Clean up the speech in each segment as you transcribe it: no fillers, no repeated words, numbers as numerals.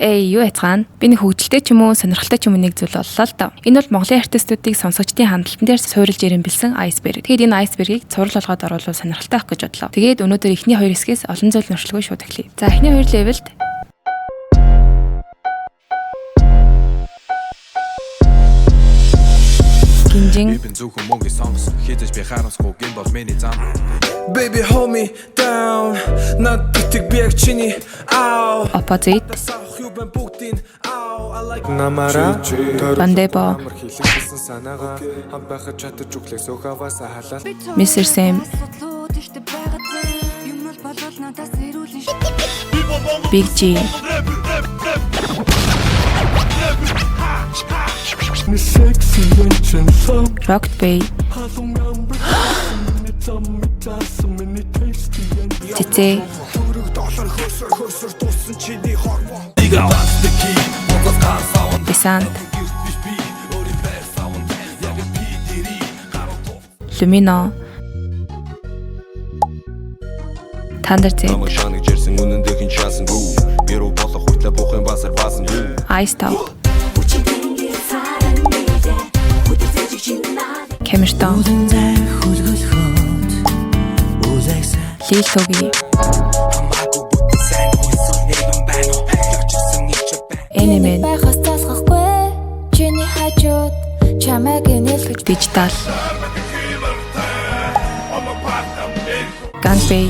Эй, юу яцгаана? Би нэг хөгжилтэй ч юм уу, сонирхолтой ч юм уу нэг зүйл боллоо л доо. Энэ бол Монголын артистуудыг сонсогчдын хандлтан дээр суурилж ирэмбэлсэн iceberg. Тэгээд энэ iceberg-ийг цуврал болгоод оруулвал сонирхолтой байх гэж бодлоо. Тэгээд өнөөдөр эхний хоёр хэсгээс олон зүйл нуршилгүй шууд эхлэе. За, эхний хоёр level д Гинжин Би зөвхөн мөнгө сонгосон хизэж би харамсахгүй гин бол миний зам. Baby, hold me down. Над битэг би яг чиний ау. Opposite Савх юу бэн бүгдийн ау. I like Намаараа Бандебо. Амар хилэгдсэн санаагаа хам байхад чадаж өглөө сөхаваас халаал. Mr. Sam Big G Rocket Bay Цэцэ Десант Lumino Thunder Z Намайг шанаг жирсэн үнэндээ хэн шаасангүй. Бэрүү болох хүртлээ буухын басар баасангүй. Ice Top Камертон Lil Togi Enemen Байхаас залхахгүй чиний хажууд чамайг инээлгэж Digital Gangbay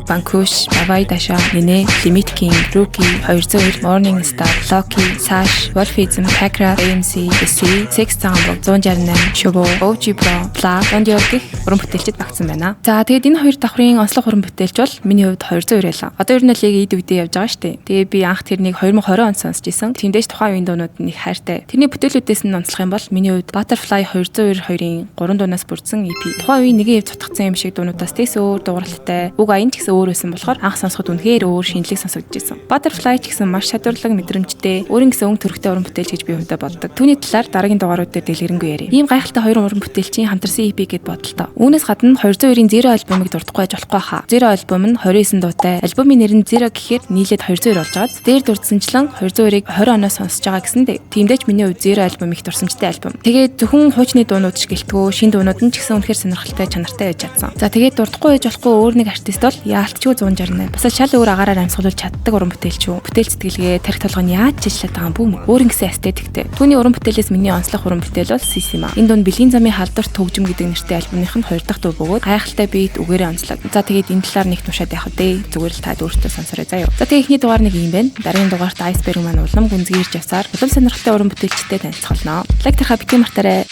Банкуш, Бавай Даша, Нинэ, Limit King, Rookie, 202, Morning Star, Loki, Sash, Wolfism, Packrat, AMC, SC, Sex Sound, 168, Shubo, OG Pro, Bla, Don Dior гэх уран бүтээлчд багтсан байна. За, тэгээд энэ хоёр давхрын онцлог уран бүтээлч бол миний хувьд 202 байлаа. Одоо ер нь л яг эд үедээ явж байгаа шүү дээ. Тэгээ би анх тэрнийг 2020 онд сонсч исэн. Тэндээс тухайн үеийн дуунууд нь их хайртай. Тэрний бүтээлүүдээс нь онцлох юм бол миний хувьд Butterfly 202 2-ын 3 дуунаас бүрдсэн EP. Тухайн үеийн нэгэн хэв цутгацсан юм шиг дуунуудаас тэс өөр дууралтай, үг аян ч гэсэн өөр байсан болохоор анх сонсоход үнэхээр өөр шинэлэг сонсогдож исэн. Butterfly ч гэсэн маш чадварлаг мэдрэмжтэй, өөрийн гэсэн өнгө төрхтэй уран бүтээлч гэж би хувьдаа боддог. Түүний талаар дараагийн дугаарууд дээр дэлгэрэнгүй ярив. Ийм гайхалтай хоёр уран бүтээлчийн хамтарсан EP гэд бодлоо. Үүнээс гадна 202-ын Zero альбомыг дурдахгүй байж болохгүй хаа. Zero альбом нь 29 дуутай. Альбомын нэр нь Zero гэхээр нийлээд 202 болж байгааз. Дээр дурдсанчлан 202-ыг 20 оноос сонсож байгаа гэсэн дээ. Тиймдээ ч миний хувьд Zero альбом их дурсамжтай альбом. Тэгээд зөвхөн хуучны дуунууд ч гэлтгүү, шин дуунууд нь ч гэсэн үнэхээр сонирхолтой чанартай байж чадсан. За, тэгээд дурдахгүй байж болохгүй өөр нэг артист бол яалтчгүй 168. Бас л шал өөр агаараар амьсгалуулж чаддаг уран бүтээлч үү. Бүтээл сэтгэлгээ, тарих толгой нь яаж ч ажиллаад байгаа юм бүү мө. Өөр ингэсэн эстетиктэй. Түүний уран бүтээлээс миний онцлог уран бүтээл бол Sisima. Энэ дунд Бэлгийн замын халдварт төгжим гэдэг нэртэй альбомынх нь хоёр дахь дуу бөгөөд гайхалтай beat үгээрээ онцлог. За, тэгээд энэ талаар нэг тушаад явах дээ. Зүгээр л та өөртөө сонсорой заяа. За, тэгээд эхний дугаар нэг юм байна. Дараагийн дугаарт Iceberg маань улам гүнзгийрж явсаар улам сонирхолтой уран бүтээлчтэй танилцах болно. Like дарахаа битгий мартаарай.